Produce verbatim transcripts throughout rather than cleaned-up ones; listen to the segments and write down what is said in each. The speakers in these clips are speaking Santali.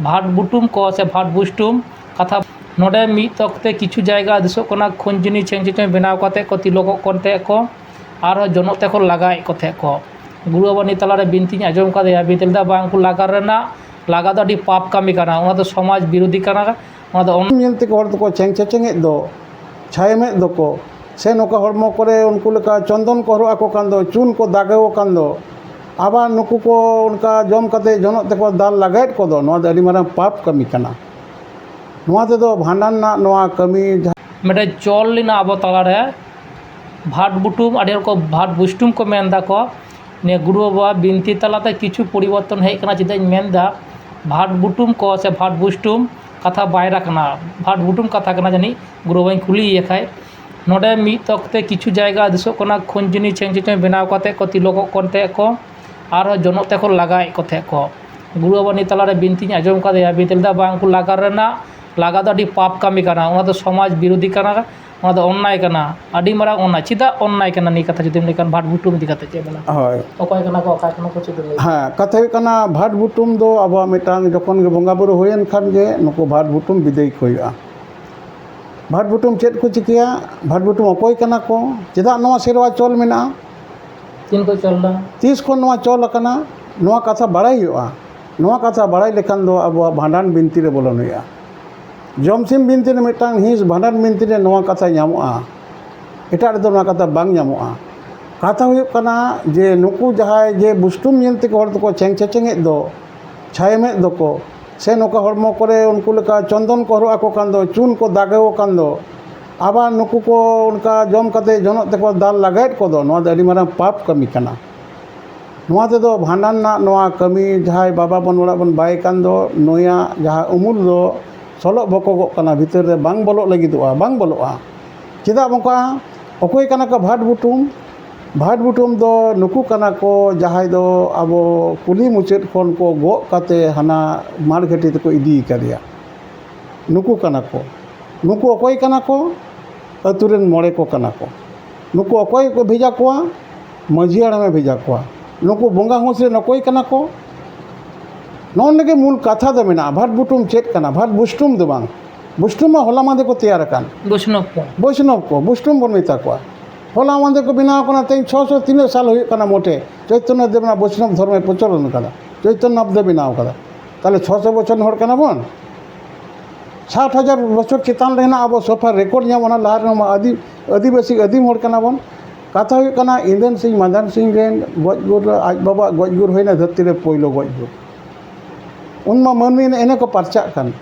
ᱵᱷᱟᱴ ᱵᱩᱴᱩᱢ ᱠᱚ ᱥᱮ ᱵᱷᱟᱴ ᱵᱩᱥᱴᱩᱢ ᱠᱟᱛᱷᱟ᱾ ᱱᱚᱰᱮ ᱢᱤᱫ ᱚᱠᱛᱮ ᱠᱤᱪᱷᱩ ᱡᱟᱭᱜᱟ ᱫᱤᱥᱚᱜ ᱠᱟᱱᱟ, ᱠᱷᱚᱸᱡᱽᱡᱚᱱᱤ ᱪᱷᱮᱝ ᱪᱷᱮᱪᱚᱝ ᱵᱮᱱᱟᱣ ᱠᱟᱛᱮ ᱠᱚ ᱛᱤᱞᱚᱠᱚᱜ ᱠᱟᱱ ᱛᱟᱦᱮᱸᱫ ᱠᱚ, ᱟᱨᱦᱚᱸ ᱡᱚᱱᱚᱜ ᱛᱮᱠᱚ ᱞᱟᱜᱟᱭᱮᱫ ᱠᱚ ᱛᱟᱦᱮᱸᱫ ᱠᱚ᱾ ᱜᱩᱨᱩ ᱵᱟᱵᱟ ᱱᱤᱭᱟᱹ ᱛᱟᱞᱟᱨᱮ ᱵᱤᱱᱛᱤᱧ ᱟᱸᱡᱚᱢ ᱠᱟᱫᱮᱭᱟ, ᱵᱤᱱᱛᱤ ᱞᱮᱫᱟ, "ᱵᱟᱝ, ᱩᱱᱠᱩ ᱞᱟᱜᱟ ᱨᱮᱱᱟᱜ, ᱞᱟᱜᱟ ᱫᱚ ᱟᱹᱰᱤ ᱯᱟᱯ ᱠᱟᱹᱢᱤ ᱠᱟᱱᱟ, ᱚᱱᱟ ᱫᱚ ᱥᱚᱢᱟᱡᱽ ᱵᱤᱨᱳᱫᱷᱤ ᱠᱟᱱᱟ, ᱚᱱᱟ ᱫᱚ ᱚᱱ-" ᱧᱮᱞ ᱛᱮᱠᱚ ᱦᱚᱲ ᱫᱚᱠᱚ ᱪᱷᱮᱝ ᱪᱷᱮᱪᱮᱝ ᱮᱫ ᱫᱚ, ᱪᱷᱟᱭᱮᱢ ᱮᱫ ᱫᱚᱠᱚ, ᱥᱮ ᱱᱚᱝᱠᱟ ᱦᱚᱲᱢᱚ ᱠᱚᱨᱮ ᱩᱱᱠᱩ ᱞᱮᱠᱟ ᱪᱚᱱᱫᱚᱱ ᱠᱚ ᱦᱚᱨᱚᱜ ᱟᱠᱚ ᱠᱟᱱ ᱫᱚ, ᱪᱩᱱ ᱠᱚ ᱫᱟᱜ ᱟᱠᱚ ᱠᱟᱱ ᱫᱚ, ᱟᱵᱟᱨ ᱱᱩᱠᱩ ᱠᱚ ᱚᱱᱠᱟ ᱡᱚᱢ ᱠᱟᱛᱮ ᱡᱚᱱᱚᱜ ᱛᱮᱠᱚ ᱫᱟᱞ ᱞᱟᱜᱟᱭᱮᱫ ᱠᱚᱫᱚ, ᱱᱚᱣᱟ ᱫᱚ ᱟᱹᱰᱤ ᱢᱟᱨᱟᱝ ᱯᱟᱯ ᱠᱟᱹᱢᱤ ᱠᱟᱱᱟ᱾ ᱱᱚᱣᱟ ᱛᱮᱫᱚ ᱵᱷᱟᱸᱰᱟᱱ ᱨᱮᱱᱟᱜ ᱱᱚᱣᱟ ᱠᱟᱹᱢᱤ ᱡᱟᱦᱟᱸ ᱢᱤᱫᱴᱮᱱ ᱪᱚᱞ ᱞᱮᱱᱟ ᱟᱵᱚ ᱛᱟᱞᱟᱨᱮ, ᱵᱷᱟᱴ ᱵᱩᱴᱩᱢ, ᱟᱹᱰᱤ ᱦᱚᱲ ᱠᱚ ᱵᱷᱟᱴ ᱵᱩᱥᱴᱩᱢ ᱠᱚ ᱢᱮᱱ ᱫᱟᱠᱚ᱾ ᱱᱤᱭᱟᱹ ᱜᱩᱨᱩ ᱵᱟᱵᱟ ᱵᱤᱱᱛᱤ ᱛᱟᱞᱟᱛᱮ ᱠᱤᱪᱷᱩ ᱯᱚᱨᱤᱵᱚᱨᱛᱚᱱ ᱦᱮᱡ ᱠᱟᱱᱟ᱾ ᱪᱮᱫᱟᱜ ᱤᱧ ᱢᱮᱱᱫᱟ, ᱵᱷᱟᱴ ᱵᱩᱴᱩᱢ ᱠᱚ ᱥᱮ ᱵᱷᱟᱴ ᱵᱩᱥᱴᱩᱢ ᱠᱟᱛᱷᱟ ᱵᱟᱭ ᱨᱟ ᱠᱟᱱᱟ, ᱵᱷᱟᱴ ᱵᱩᱴᱩᱢ ᱠᱟᱛᱷᱟ ᱠᱟᱱᱟ ᱡᱟᱹᱱᱤᱡ, ᱜᱩᱨᱩ ᱵᱟᱵᱟᱧ ᱠᱩᱞᱤᱭᱮ ᱠᱷᱟᱡ᱾ ᱱᱚᱰᱮ ᱢᱤᱫ ᱚᱠᱛᱮ ᱠᱤᱪᱷᱩ ᱡᱟᱭᱜᱟ ᱫᱤᱥᱚᱜ ᱠᱟᱱᱟ, ᱠᱷᱚᱸᱡᱽᱡᱚᱱᱤ ᱪᱷᱮᱝ ᱪᱷᱮᱪᱚᱝ ᱵᱮᱱᱟᱣ ᱠᱟᱛᱮ ᱠᱚ ᱛᱤᱞᱚᱠᱚᱜ ᱠᱟᱱ ᱛᱟᱦᱮᱸᱫ ᱠᱚ, ᱟᱨᱦᱚᱸ ᱡᱚᱱᱚᱜ ᱛᱮᱠᱚ ᱞᱟᱜᱟᱭᱮᱫ ᱠᱚ ᱛᱟᱦᱮᱸᱫ ᱠᱚ᱾ ᱜᱩᱨᱩ ᱵᱟᱵᱟ ᱱᱤᱭᱟᱹ ᱛᱟᱞᱟᱨᱮ ᱵᱤᱱᱛᱤᱧ ᱟᱸᱡᱚᱢ ᱠᱟᱫᱮᱭᱟ, ᱵᱤᱱᱛᱤ ᱞᱮᱫᱟ, "ᱵᱟᱝ, ᱩᱱᱠᱩ ᱞᱟᱜᱟ ᱨᱮᱱᱟᱜ, ᱞᱟᱜᱟ ᱫᱚ ᱟᱹᱰᱤ ᱯᱟᱯ ᱠᱟᱹᱢᱤ ᱠᱟᱱᱟ, ᱚᱱᱟ ᱫᱚ ᱥᱚᱢᱟᱡᱽ ᱵᱤᱨᱳᱫᱷᱤ ᱠᱟᱱᱟ, ᱚᱱᱟ ᱫᱚ ᱚᱱᱱᱟᱭ ᱠᱟᱱᱟ, ᱟᱹᱰᱤ ᱢᱟᱨᱟᱝ ᱚᱱᱱᱟᱭ᱾" ᱪᱮᱫᱟᱜ ᱚᱱᱱᱟᱭ ᱠᱟᱱᱟ? ᱱᱤᱭᱟᱹ ᱠᱟᱛᱷᱟ ᱡᱩᱫᱤᱢ ᱞᱟᱹᱭ ᱠᱷᱟᱱ, ᱵᱷᱟᱴ ᱵᱩᱴᱩᱢ ᱤᱫᱤ ᱠᱟᱛᱮ ᱪᱮᱫ ᱢᱮᱱᱟᱜᱼᱟ? ᱦᱳᱭ᱾ ᱚᱠᱚᱭ ᱠᱟᱱᱟ ᱠᱚ, ᱚᱠᱟ ᱠᱟᱱᱟ ᱠᱚ, ᱪᱮᱫ ᱮᱢ ᱞᱟᱹᱭ? ᱦᱮᱸ, ᱠᱟᱛᱷᱟ ᱦᱩᱭᱩᱜ ᱠᱟᱱᱟ, ᱵᱷᱟᱴ ᱵᱩᱴᱩᱢ ᱫᱚ ᱟᱵᱚᱣᱟᱜ ᱢᱤᱫᱴᱟᱝ, ᱡᱚᱠᱷᱚᱱ ᱜᱮ ᱵᱚᱸᱜᱟ ᱵᱩᱨᱩ ᱦᱩᱭᱮᱱ ᱠᱷᱟᱱ ᱜᱮ ᱱᱩᱠᱩ ᱵᱷᱟᱴ ᱵᱩᱴᱩᱢ ᱵᱤᱫᱟᱹᱭ ᱠᱚ ᱦᱩᱭᱩᱜᱼᱟ᱾ ᱵᱷᱟᱴ ᱵᱩᱴᱩᱢ ᱪᱮᱫ ᱠᱚ ᱪᱤᱠᱟᱹᱭᱟ? ᱵᱷᱟᱴ ᱵᱩᱴᱩᱢ ᱚᱠᱚᱭ ᱠᱟᱱᱟ ᱠᱚ? ᱪᱮᱫᱟᱜ ᱱᱚᱣᱟ ᱥᱮᱨᱣᱟ ᱪᱚᱞ ᱢᱮᱱᱟᱜᱼᱟ? ᱛᱤᱱ ᱠᱚ ᱪᱚᱞ ᱞᱮᱫᱟ? ᱛᱤᱥ ᱠᱷᱚᱱ ᱱᱚᱣᱟ ᱪᱚᱞ ᱟᱠᱟᱱᱟ? ᱱᱚᱣᱟ ᱠᱟᱛᱷᱟ ᱵᱟᱲᱟᱭ ᱦᱩᱭᱩᱜᱼᱟ᱾ ᱱᱚᱣᱟ ᱠᱟᱛᱷᱟ ᱵᱟᱲᱟᱭ ᱞᱮᱠᱷᱟᱱ ᱫᱚ ᱟᱵᱚᱣᱟᱜ ᱵᱷᱟᱸᱰᱟᱱ ᱵᱤᱱᱛᱤ ᱨᱮ ᱵᱚᱞᱚᱱ ᱦᱩᱭᱩᱜᱼᱟ᱾ ᱡᱚᱢᱥᱤᱢ ᱵᱤᱱᱛᱤ ᱨᱮ ᱢᱤᱫᱴᱟᱝ ᱦᱤᱸᱥ, ᱵᱷᱟᱸᱰᱟᱱ ᱵᱤᱱᱛᱤ ᱨᱮ ᱱᱚᱣᱟ ᱠᱟᱛᱷᱟ ᱧᱟᱢᱚᱜᱼᱟ, ᱮᱴᱟᱜ ᱨᱮᱫᱚ ᱱᱚᱣᱟ ᱠᱟᱛᱷᱟ ᱵᱟᱝ ᱧᱟᱢᱚᱜᱼᱟ᱾ ᱠᱟᱛᱷᱟ ᱦᱩᱭᱩᱜ ᱠᱟᱱᱟ ᱡᱮ ᱱᱩᱠᱩ ᱡᱟᱦᱟᱸᱭ ᱡᱮ ᱵᱩᱥᱴᱩᱢ ᱧᱮᱞ ᱛᱮᱜᱮ ᱦᱚᱲ ᱫᱚᱠᱚ ᱪᱷᱮᱝ ᱪᱷᱮᱪᱮᱝ ᱮᱫ ᱫᱚ, ᱪᱷᱟᱭᱮᱢ ᱮᱫ ᱫᱚᱠᱚ, ᱥᱮ ᱱᱚᱝᱠᱟ ᱦᱚᱲᱢᱚ ᱠᱚᱨᱮ ᱩᱱᱠᱩ ᱞᱮᱠᱟ ᱪᱚᱱᱫᱚᱱ ᱠᱚ ᱦᱚᱨᱚᱜ ᱟᱠᱚ ᱠᱟᱱ ᱫᱚ, ᱪᱩᱱ ᱠᱚ ᱫᱟᱜ ᱟᱠᱚ ᱠᱟᱱ ᱫᱚ, ᱟᱵᱟᱨ ᱱᱩᱠᱩ ᱠᱚ ᱚᱱᱠᱟ ᱡᱚᱢ ᱠᱟᱛᱮ ᱡᱚᱱᱚᱜ ᱛᱮᱠᱚ ᱫᱟᱞ ᱞᱟᱜᱟᱭᱮᱫ ᱠᱚᱫᱚ, ᱱᱚᱣᱟ ᱫᱚ ᱟᱹᱰᱤ ᱢᱟᱨᱟᱝ ᱯᱟᱯ ᱠᱟᱹᱢᱤ ᱠᱟᱱᱟ᱾ ᱱᱚᱣᱟ ᱛᱮᱫᱚ ᱵᱷᱟᱸᱰᱟᱱ ᱨᱮᱱᱟᱜ ᱱᱚᱣᱟ ᱠᱟᱹᱢᱤ, ᱡᱟᱦᱟᱸᱭ ᱵᱟᱵᱟ ᱵᱚᱱ ᱚᱲᱟᱜ ᱵᱚᱱ ᱵᱟᱭ ᱠᱟᱱ ᱫᱚ, ᱱᱩᱭᱟᱜ ᱡᱟᱦᱟᱸ ᱩᱢᱩᱞ ᱫᱚ ᱥᱚᱞᱚᱜ ᱵᱚᱠᱚᱜᱚᱜ ᱠᱟᱱᱟ, ᱵᱷᱤᱛᱟᱹᱨ ᱨᱮ ᱵᱟᱝ ᱵᱚᱞᱚᱜ ᱞᱟᱹᱜᱤᱫᱚᱜᱼᱟ, ᱵᱟᱝ ᱵᱚᱞᱚᱜᱼᱟ᱾ ᱪᱮᱫᱟᱜ ᱵᱚᱠᱟᱜᱼᱟ? ᱚᱠᱚᱭ ᱠᱟᱱᱟ ᱠᱚ ᱵᱷᱟᱴ ᱵᱩᱴᱩᱢ? ᱵᱷᱟᱴ ᱵᱩᱴᱩᱢ ᱫᱚ ᱱᱩᱠᱩ ᱠᱟᱱᱟ ᱠᱚ, ᱡᱟᱦᱟᱸᱭ ᱫᱚ ᱟᱵᱚ ᱠᱩᱞᱦᱤ ᱢᱩᱪᱟᱹᱫ ᱠᱷᱚᱱ ᱠᱚ ᱜᱚᱜ ᱠᱟᱛᱮ ᱦᱟᱱᱟ ᱢᱟᱲ ᱜᱷᱟᱹᱴᱤ ᱛᱮᱠᱚ ᱤᱫᱤ ᱠᱟᱫᱮᱭᱟ᱾ ᱱᱩᱠᱩ ᱠᱟᱱᱟ ᱠᱚ᱾ ᱱᱩᱠᱩ ᱚᱠᱚᱭ ᱠᱟᱱᱟ ᱠᱚ? ᱟᱹᱛᱩ ᱨᱮᱱ ᱢᱚᱬᱮ ᱠᱚ ᱠᱟᱱᱟ ᱠᱚ᱾ ᱱᱩᱠᱩ ᱚᱠᱚᱭ ᱠᱚ ᱵᱷᱮᱡᱟ ᱠᱚᱣᱟ? ᱢᱟᱹᱡᱷᱤ ᱦᱟᱲᱟᱢᱮ ᱵᱷᱮᱡᱟ ᱠᱚᱣᱟ᱾ ᱱᱩᱠᱩ ᱵᱚᱸᱜᱟ ᱦᱩᱸᱥ ᱨᱮᱱ ᱚᱠᱚᱭ ᱠᱟᱱᱟ ᱠᱚ? ᱱᱚᱜᱼᱚ ᱱᱚᱰᱮ ᱜᱮ ᱢᱩᱞ ᱠᱟᱛᱷᱟ ᱫᱚ ᱢᱮᱱᱟᱜᱼᱟ᱾ ᱵᱷᱟᱴ ᱵᱩᱴᱩᱢ ᱪᱮᱫ ᱠᱟᱱᱟ? ᱵᱷᱟᱴ ᱵᱩᱥᱴᱩᱢ ᱫᱚ ᱵᱟᱝ, ᱵᱩᱥᱴᱩᱢ ᱢᱟ ᱦᱚᱞᱟ ᱢᱟᱫᱮ ᱠᱚ ᱛᱮᱭᱟᱨ ᱟᱠᱟᱱ᱾ ᱵᱳᱭᱥᱱᱚᱵ ᱠᱚ᱾ ᱵᱳᱭᱥᱱᱚᱵ ᱠᱚ, ᱵᱩᱥᱴᱩᱢ ᱵᱚᱱ ᱢᱮᱛᱟ ᱠᱚᱣᱟ᱾ ᱦᱚᱞᱟ ᱢᱟᱫᱮ ᱠᱚ ᱵᱮᱱᱟᱣ ᱠᱟᱱᱟ, ᱛᱮᱦᱮᱧ ᱪᱷᱚᱥᱚ ᱛᱤᱱᱟᱹᱜ ᱥᱟᱞ ᱦᱩᱭᱩᱜ ᱠᱟᱱᱟ ᱢᱚᱴᱷᱮ, ᱪᱳᱭᱛᱚᱱᱱᱚ ᱫᱮᱵ ᱨᱮᱱᱟᱜ ᱵᱳᱭᱥᱱᱚᱵ ᱫᱷᱚᱨᱢᱚᱭ ᱯᱨᱚᱪᱚᱞᱚᱱ ᱠᱟᱫᱟ, ᱪᱳᱭᱛᱚᱱᱱᱚ ᱫᱮᱵ ᱵᱮᱱᱟᱣ ᱠᱟᱫᱟ᱾ ᱛᱟᱦᱚᱞᱮ ᱪᱷᱚᱥᱚ ᱵᱚᱪᱷᱚᱨ ᱦᱚᱲ ᱠᱟᱱᱟ ᱵᱚᱱ᱾ ᱥᱟᱴ ᱦᱟᱡᱟᱨ ᱵᱚᱪᱷᱚᱨ ᱪᱮᱛᱟᱱ ᱨᱮ ᱦᱮᱱᱟᱜ ᱟᱵᱚ ᱥᱚᱯᱷᱟ ᱨᱮᱠᱚᱨᱰ ᱧᱟᱢ, ᱚᱱᱟ ᱞᱟᱦᱟ ᱨᱮᱦᱚᱸ ᱟᱹᱫᱤ-, ᱟᱹᱫᱤᱵᱟᱹᱥᱤ ᱟᱹᱫᱤᱢ ᱦᱚᱲ ᱠᱟᱱᱟ ᱵᱚᱱ᱾ ᱠᱟᱛᱷᱟ ᱦᱩᱭᱩᱜ ᱠᱟᱱᱟ, ᱤᱱᱫᱮᱱ ᱥᱤᱝ ᱢᱟᱫᱟᱱ ᱥᱤᱝ ᱨᱮᱱ ᱜᱚᱡ ᱜᱩᱨ ᱨᱮ ᱟᱡ ᱵᱟᱵᱟᱣᱟᱜ ᱜᱚᱡ ᱜᱩᱨ ᱦᱩᱭᱱᱟ ᱫᱷᱟᱹᱨᱛᱤ ᱨᱮ ᱯᱳᱭᱞᱳ ᱜᱚᱡ ᱜᱩᱨ᱾ ᱩᱱᱢᱟ ᱢᱟᱹᱱᱢᱤ ᱮᱱᱮ ᱠᱚ ᱯᱟᱨᱪᱟᱜ ᱠᱟᱱ᱾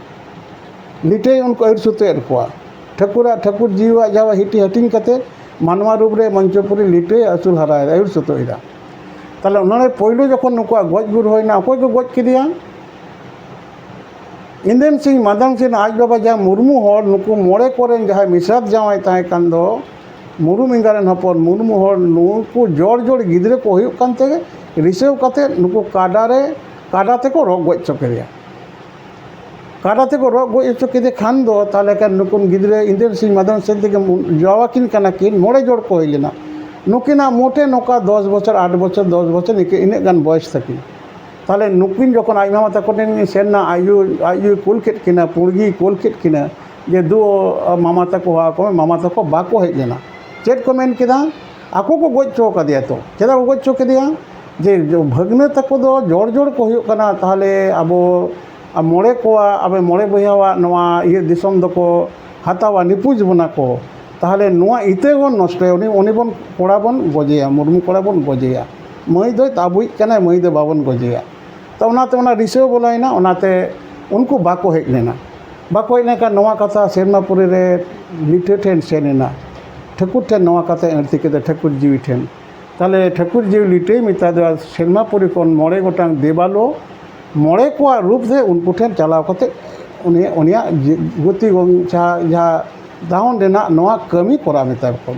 ᱞᱤᱴᱟᱹᱭ ᱩᱱᱠᱩ ᱟᱹᱭᱩᱨ ᱥᱩᱛᱩᱭᱮᱫ ᱠᱚᱣᱟ᱾ ᱴᱷᱟᱹᱠᱩᱨᱟᱜ, ᱴᱷᱟᱹᱠᱩᱨ ᱡᱤᱣᱤᱣᱟᱜ ᱡᱟᱦᱟᱸ ᱦᱤᱴᱤ ᱦᱟᱹᱴᱤᱧ ᱠᱟᱛᱮ ᱢᱟᱱᱣᱟ ᱨᱩᱯ ᱨᱮ ᱢᱚᱧᱪᱚᱯᱩᱨᱤ ᱞᱤᱴᱟᱹᱭ ᱟᱹᱥᱩᱞ ᱦᱟᱨᱟᱭᱮᱫᱟ, ᱟᱹᱭᱩᱨ ᱥᱩᱛᱩᱭᱮᱫᱟ᱾ ᱛᱟᱦᱞᱮ ᱚᱱᱟᱨᱮ ᱯᱳᱭᱞᱳ ᱡᱚᱠᱷᱚᱱ ᱱᱩᱠᱩᱣᱟᱜ ᱜᱚᱡ ᱜᱩᱨ ᱦᱩᱭᱱᱟ, ᱚᱠᱚᱭ ᱠᱚ ᱜᱚᱡ ᱠᱮᱫᱮᱭᱟ? ᱤᱱᱫᱮᱱ ᱥᱤᱝ ᱢᱟᱫᱟᱱ ᱥᱤᱝ ᱟᱡ ᱵᱟᱵᱟ ᱡᱟᱦᱟᱸ ᱢᱩᱨᱢᱩ ᱦᱚᱲ, ᱱᱩᱠᱩ ᱢᱚᱬᱮ ᱠᱚᱨᱮᱱ ᱡᱟᱦᱟᱸᱭ ᱢᱤᱥᱨᱟᱛ ᱡᱟᱶᱟᱭ ᱛᱟᱦᱮᱸ ᱠᱟᱱ ᱫᱚ, ᱢᱩᱨᱢᱩ ᱮᱸᱜᱟ ᱨᱮᱱ ᱦᱚᱯᱚᱱ ᱢᱩᱨᱢᱩ ᱦᱚᱲ, ᱱᱩᱠᱩ ᱡᱚᱲ ᱡᱚᱲ ᱜᱤᱫᱽᱨᱟᱹ ᱠᱚ ᱦᱩᱭᱩᱜ ᱠᱟᱱ ᱛᱮᱜᱮ ᱨᱤᱥᱟᱹᱣ ᱠᱟᱛᱮ ᱱᱩᱠᱩ ᱠᱟᱰᱟ ᱨᱮ, ᱠᱟᱰᱟ ᱛᱮᱠᱚ ᱨᱚᱜ ᱜᱚᱡ ᱦᱚᱪᱚ ᱠᱮᱫᱮᱭᱟ᱾ ᱠᱟᱰᱟ ᱛᱮᱠᱚ ᱨᱚᱜ ᱜᱚᱡ ᱦᱚᱪᱚ ᱠᱮᱫᱮ ᱠᱷᱟᱱ ᱫᱚ, ᱛᱟᱦᱚᱞᱮ ᱠᱷᱟᱱ ᱱᱩᱠᱤᱱ ᱜᱤᱫᱽᱨᱟᱹ ᱤᱱᱫᱮᱱ ᱥᱤᱝ ᱢᱟᱫᱟᱱ ᱥᱤᱝ ᱛᱮᱜᱮ ᱡᱟᱣᱟ ᱠᱤᱱ ᱠᱟᱱᱟ ᱠᱤᱱ, ᱢᱚᱬᱮ ᱡᱚᱲ ᱠᱚ ᱦᱩᱭ ᱞᱮᱱᱟ᱾ ᱱᱩᱠᱤᱱᱟᱜ ᱢᱚᱴᱷᱮ ᱱᱚᱝᱠᱟ ᱫᱚᱥ ᱵᱚᱪᱷᱚᱨ, ᱟᱴ ᱵᱚᱪᱷᱚᱨ, ᱫᱚᱥ ᱵᱚᱪᱷᱚᱨ, ᱤᱱᱠᱟᱹ ᱤᱱᱟᱹᱜ ᱜᱟᱱ ᱵᱚᱭᱮᱥ ᱛᱟᱹᱠᱤᱱ᱾ ᱛᱟᱦᱚᱞᱮ ᱱᱩᱠᱤᱱ ᱡᱚᱠᱷᱚᱱ ᱟᱡ ᱢᱟᱢᱟ ᱛᱟᱠᱚ ᱴᱷᱮᱱ ᱠᱤᱱ ᱥᱮᱱ ᱮᱱᱟ, ᱟᱡ ᱭᱩ, ᱟᱡ ᱭᱩᱭ ᱠᱩᱞ ᱠᱮᱫ ᱠᱤᱱᱟ, ᱯᱩᱲᱜᱤᱭ ᱠᱩᱞ ᱠᱮᱫ ᱠᱤᱱᱟ, ᱡᱮ, "ᱫᱩ, ᱢᱟᱢᱟ ᱛᱟᱠᱚ ᱦᱚᱦᱚ ᱟᱠᱚ ᱢᱮ", ᱢᱟᱢᱟ ᱛᱟᱠᱚ ᱵᱟᱠᱚ ᱦᱮᱡ ᱞᱮᱱᱟ᱾ ᱪᱮᱫ ᱠᱚ ᱢᱮᱱ ᱠᱮᱫᱟ? ᱟᱠᱚ ᱠᱚ ᱜᱚᱡ ᱦᱚᱪᱚ ᱠᱟᱫᱮᱭᱟ ᱛᱚ᱾ ᱪᱮᱫᱟᱜ ᱠᱚ ᱜᱚᱡ ᱦᱚᱪᱚ ᱠᱮᱫᱮᱭᱟ? ᱡᱮ, ᱡᱮ ᱵᱷᱟᱹᱜᱽᱱᱟᱹ ᱛᱟᱠᱚ ᱫᱚ ᱡᱚᱲ ᱡᱚᱲ ᱠᱚ ᱦᱩᱭᱩᱜ ᱠᱟᱱᱟ, ᱛᱟᱦᱚᱞᱮ ᱟᱵᱚ ᱟᱨ ᱢᱚᱬᱮ ᱠᱚᱣᱟᱜ, ᱟᱵᱚ ᱢᱚᱬᱮ ᱵᱚᱭᱦᱟᱣᱟᱜ ᱱᱚᱣᱟ ᱤᱭᱟᱹ ᱫᱤᱥᱚᱢ ᱫᱚᱠᱚ ᱦᱟᱛᱟᱣᱟ, ᱱᱤᱯᱩᱡᱽ ᱵᱚᱱᱟ ᱠᱚ, ᱛᱟᱦᱚᱞᱮ ᱱᱚᱣᱟ ᱤᱛᱟᱹ ᱵᱚᱱ ᱱᱚᱥᱴᱚᱭᱟ, ᱩᱱᱤ, ᱩᱱᱤ ᱵᱚᱱ, ᱠᱚᱲᱟ ᱵᱚᱱ ᱜᱚᱡᱮᱭᱟ, ᱢᱩᱨᱢᱩ ᱠᱚᱲᱟ ᱵᱚᱱ ᱜᱚᱡᱮᱭᱟ, ᱢᱟᱹᱭ ᱫᱚᱭ ᱟᱵᱚᱭᱤᱡ ᱠᱟᱱᱟᱭ, ᱢᱟᱹᱭ ᱫᱚ ᱵᱟᱵᱚᱱ ᱜᱚᱡᱮᱭᱟ᱾ ᱛᱚ ᱚᱱᱟᱛᱮ ᱚᱱᱟ ᱨᱤᱥᱟᱹ ᱵᱚᱞᱚᱭᱮᱱᱟ, ᱚᱱᱟᱛᱮ ᱩᱱᱠᱩ ᱵᱟᱠᱚ ᱦᱮᱡ ᱞᱮᱱᱟ᱾ ᱵᱟᱠᱚ ᱦᱮᱡ ᱞᱮᱱᱠᱷᱟᱱ ᱱᱚᱣᱟ ᱠᱟᱛᱷᱟ ᱥᱮᱨᱢᱟᱯᱩᱨᱤ ᱨᱮ ᱞᱤᱴᱟᱹ ᱴᱷᱮᱱ ᱥᱮᱱ ᱮᱱᱟ, ᱴᱷᱟᱹᱠᱩᱨ ᱴᱷᱮᱱ ᱱᱚᱣᱟ ᱠᱟᱛᱷᱟᱭ ᱟᱹᱲᱛᱤ ᱠᱮᱫᱟ, ᱴᱷᱟᱹᱠᱩᱨ ᱡᱤᱣᱤ ᱴᱷᱮᱱ᱾ ᱛᱟᱦᱞᱮ ᱴᱷᱟᱹᱠᱩᱨ ᱡᱤᱣᱤ ᱞᱤᱴᱟᱹᱭ ᱢᱮᱛᱟ ᱫᱮᱭᱟ, ᱥᱮᱨᱢᱟᱯᱩᱨᱤ ᱠᱷᱚᱱ ᱢᱚᱬᱮ ᱜᱚᱴᱟᱝ ᱫᱮᱵᱟᱞᱳ, ᱢᱚᱬᱮ ᱠᱚᱣᱟᱜ ᱨᱩᱯ ᱛᱮ ᱩᱱᱠᱩ ᱴᱷᱮᱱ ᱪᱟᱞᱟᱣ ᱠᱟᱛᱮ ᱩᱱᱤ, ᱩᱱᱤᱭᱟᱜ ᱡᱤ-, ᱜᱚᱛᱤ ᱜᱚᱝ-, ᱡᱟᱦᱟᱸ, ᱡᱟᱦᱟᱸ ᱫᱷᱟᱣᱚᱱ ᱨᱮᱱᱟᱜ ᱱᱚᱣᱟ ᱠᱟᱹᱢᱤ ᱠᱚᱨᱟᱣ ᱢᱮᱛᱟ ᱠᱚ᱾